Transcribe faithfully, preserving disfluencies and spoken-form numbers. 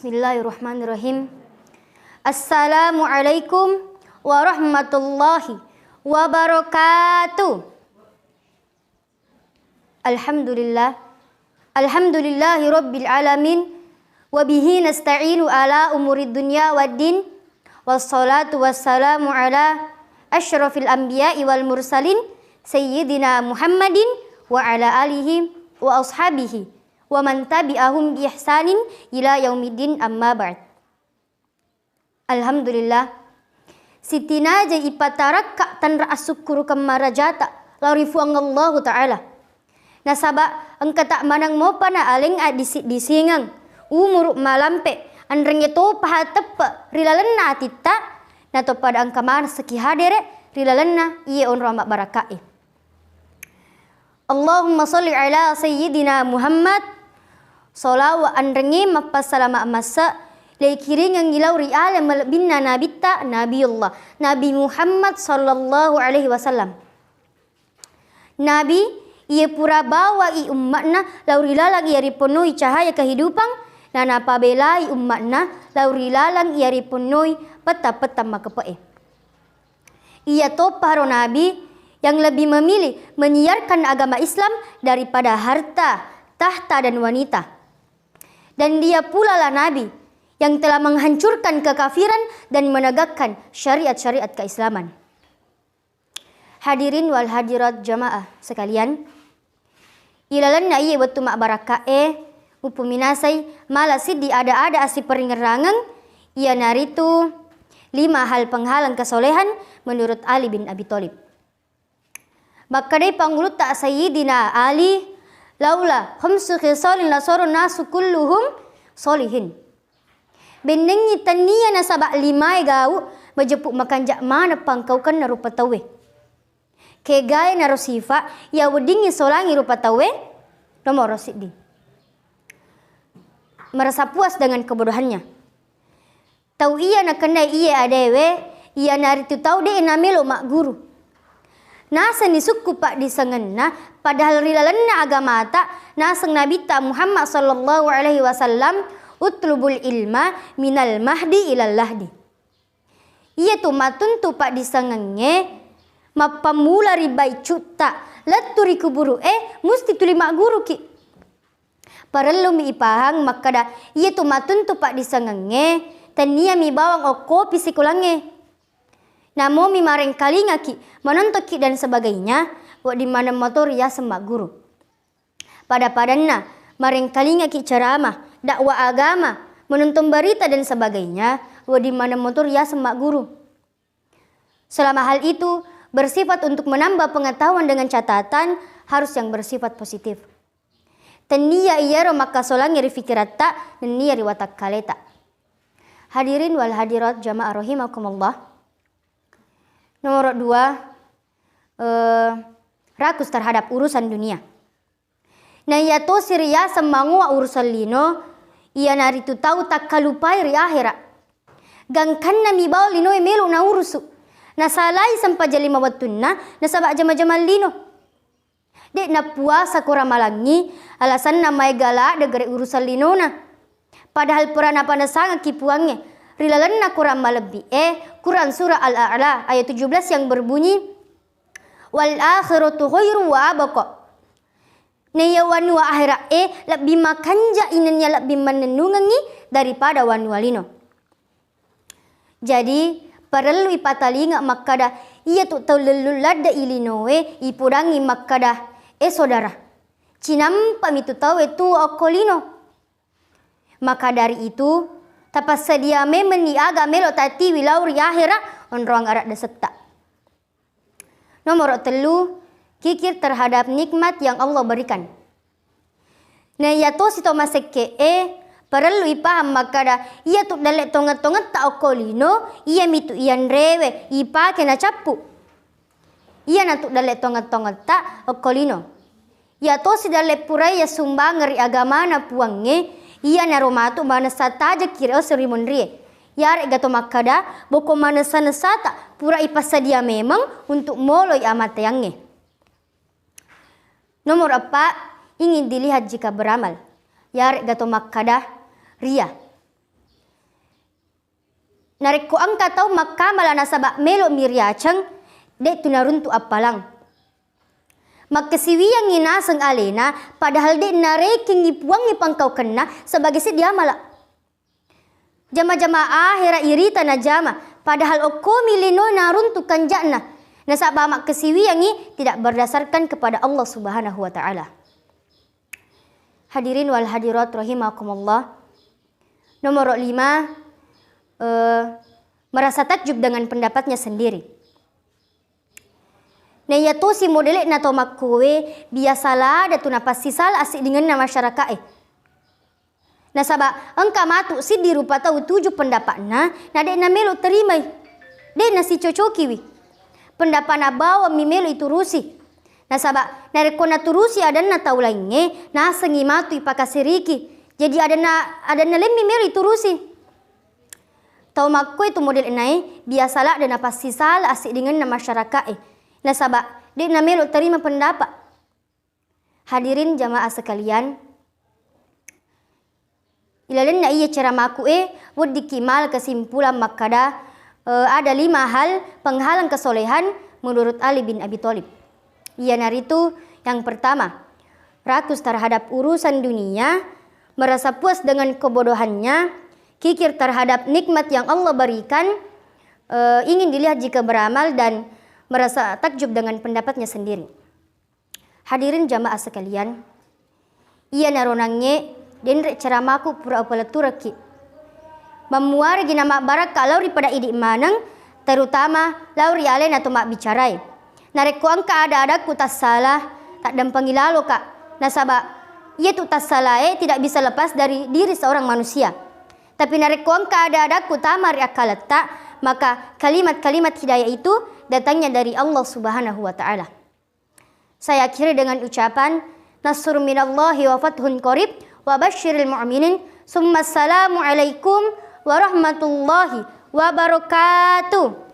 Bismillahirrahmanirrahim. Assalamualaikum warahmatullahi wabarakatuh. Alhamdulillah. Alhamdulillahi rabbil alamin. Wa bihi nasta'inu ala umurid dunya waddin. Wassalatu wassalamu ala asyrafil anbiya'i wal mursalin, sayyidina Muhammadin wa ala alihi wa ashabihi wa man tabi'ahum bi ihsanin ila yaumiddin, amma ba'd. Alhamdulillah, sitinajai ipatarakka tanra assukkurukeng marajata lao ri Fuang Allahu Ta'ala. Nasaba engkata maneng mopa naaleng addisi-disingeng, umuru malampe, anrengnge topa hateppe ri lalenna atitta, nato pada engka manesseki hadere ri lalenna iye onrong mabbaraka'e. Allahumma sholli ala sayyidina Muhammad. Sholawat anrengnge mappasalama masse leikiringengngi lao ri ale malebbinna nabitta, Nabiullah Nabi Muhammad sallallahu alaihi wasallam. Nabi, iye pura bawai ummatna lao ri laleng iya riponnoi cahaya kehidupang, na napabelai ummatna lao ri laleng iya riponnoi petta-petta makkepe'e. Ia toparo nabi yang lebih memilih menyiarkan agama Islam daripada harta, tahta, dan wanita. Dan dia pulalah nabi yang telah menghancurkan kekafiran dan menegakkan syariat-syariat keislaman. Hadirin wal hadirat jamaah sekalian, ilalenna iye wettu mabbaraka'e, uppuminasai mala siddi ada-ada assiparingerrangeng, iyanaritu lima hal penghalang kesolehan menurut Ali bin Abi Thalib. Makkedai pangulutta Sayyidina Ali, "Laula khamsu khisalin lasara nasu kulluhum solihin." Bennengngi tennia nasaba limae gau majeppu makanja maneng pangkaukenna rupa tauwe. Kegae naro sifa iya weddingngi solangi rupa tauwe, nomoro siddi, merasa puas dengan kebodohannya. Tau iya nakennai iye adewe, iyanaritu tau de namelo magguru. Nasenni sukku paddisengenna, padahal ri lalenna agamata naseng Nabitta Muhammad sallallahu alaihi wasallam, "Utlubul ilma minal mahdi ilal lahdi." Iyatu matuntu paddisengengnge mappammula ri baicutta lettu ri kuburu'e, musti tuli magguruki. Parellumi ipahang makkada, iyatu matuntu paddisengengnge tenniami bawang okkopi sikolangnge. Namomi marengkalingaki, manontokki dan sebagainya, wedding maneng moto riaseng magguru. Pada-padanna, marengkalingaki ceramah, dakwah agama, menonton berita dan sebagainya, wedding maneng moto riaseng magguru. Selama hal itu bersifat untuk menambah pengetahuan dengan catatan harus yang bersifat positif. Tennia iyaro makkasolangnge ri fikiratta, nennia ri watakkaleta. Hadirin wal hadirat jamaah rahimakumullah. Nomor dua, eh, rakus terhadap urusan dunia. Naiyatosi riyaseng mangowa urusan lino, iyanaritu tau takkalupai ri ahera. Gangkannami bawang linoe melo naurusu. Nasalai sempajang lima wettunna, nasaba jama-jamang lino. De nappuasa ko ramalangngi, alasanna maega ladde gere urusan linona. Padahal pura napanesangekki Puangnge ri lalenna Quran malebbi'e, Quran Surah Al-A'la ayat tujuh belas yang berbunyi, "Wal akhiratu khairu wa abqa." Naiya wanua ahera'e lebbi makanja'i nennia lebbi mannennungengngi daripada wanua lino. Jadi, parellu ipatalinga makkada, iyatu tau lellung ladde'i linoe ipodangngi makkada, "Eh, saudara, cinampami tu tauwe tuo okko lino." Maka dari itu, tapassadia memenni aga melo tatiwi lao ri ahera onroang araddasetta. Nomoro tellu, kikir terhadap nikmat yang Allah berikan. Naiyatosi to masekke'e, parellu ipaham makkada, iyatu dalle tongeng-tongetta okko lino, iyamitu iyanrewe ipake nacappu. Iyanatu dalle tongeng-tongetta okko lino. Iyatosi dalle purae yassumbangeng ri agamana Puangnge, iyanaro matu manessa tajekki ri esso ri monrie. Iyare'ga to makkada, boko manessa-nessata pura ipassadia memeng untuk moloi amateangnge. Nomor eppa, ingin dilihat jika beramal. Iyare'ga to makkada, ria. Narekko engka tau makkamala nasaba melo'mi riaceng, de'tu naruntu appalang. Makkasiwiyangngi naseng alena, padahal de' narekengngi Puangnge pangkaukenna sebagai seddi amala. Jama-jama ahera irita najama, padahal okkomi linoe naruntu kanja'na, nasaba makkasiwiyangngi tidak berdasarkan kepada Allah Subhanahu wa Ta'ala. Hadirin wal hadirat rahimakumullah. Nomor lima, eh, merasa takjub dengan pendapatnya sendiri. Naiyatosi modele'na tau makkoe biasa ladatu napassisala assiddingenna masyaraka'e. Nasaba engka matu siddi rupa tau tuju pendapa'na, na de' namelo terimai. De' nasicocokiwi. Pendapa'na bawammi melo iturusi. Nasaba narekko naturusi adanna tau laingnge, nasengngi matu ipakasiriki. Jadi adanna, adanna lemmi melo iturusi. Tau makkoe tu modele'nae biasa ladda napassisala assiddingenna masyaraka'e. Nasaba de' namelo terima pendapa. Hadirin jamaah sekalian, ilalenna iya ceramaku e, weddikki mala kesimpulan makkada, eh, ada lima hal penghalang kesolehan menurut Ali bin Abi Thalib. Iyanaritu yang pertama, rakus terhadap urusan dunia, merasa puas dengan kebodohannya, kikir terhadap nikmat yang Allah berikan, eh, ingin dilihat jika beramal, dan merasa takjub dengan pendapatnya sendiri. Hadirin jamaah sekalian, iyanaro nangnge denre ceramaku pura upaletturekki. Mammuaregi namabbarakka lao ri pada idi maneng, terutama lao ri alena to mabbicarae. Narekko engka ada-adakku tassala, taddampengi laloka, nasaba iyatu tassalae tidak bisa lepas dari diri seorang manusia. Tapi narekko engka ada-adakku tama ri akkaletta, maka kalimat-kalimat hidayah itu datangnya dari Allah Subhanahu wa Ta'ala. Saya akhiri dengan ucapan, "Nasrun minallahi wa fathun qarib, wa basyiril mu'minin, summa assalamu alaikum warahmatullahi wabarakatuh."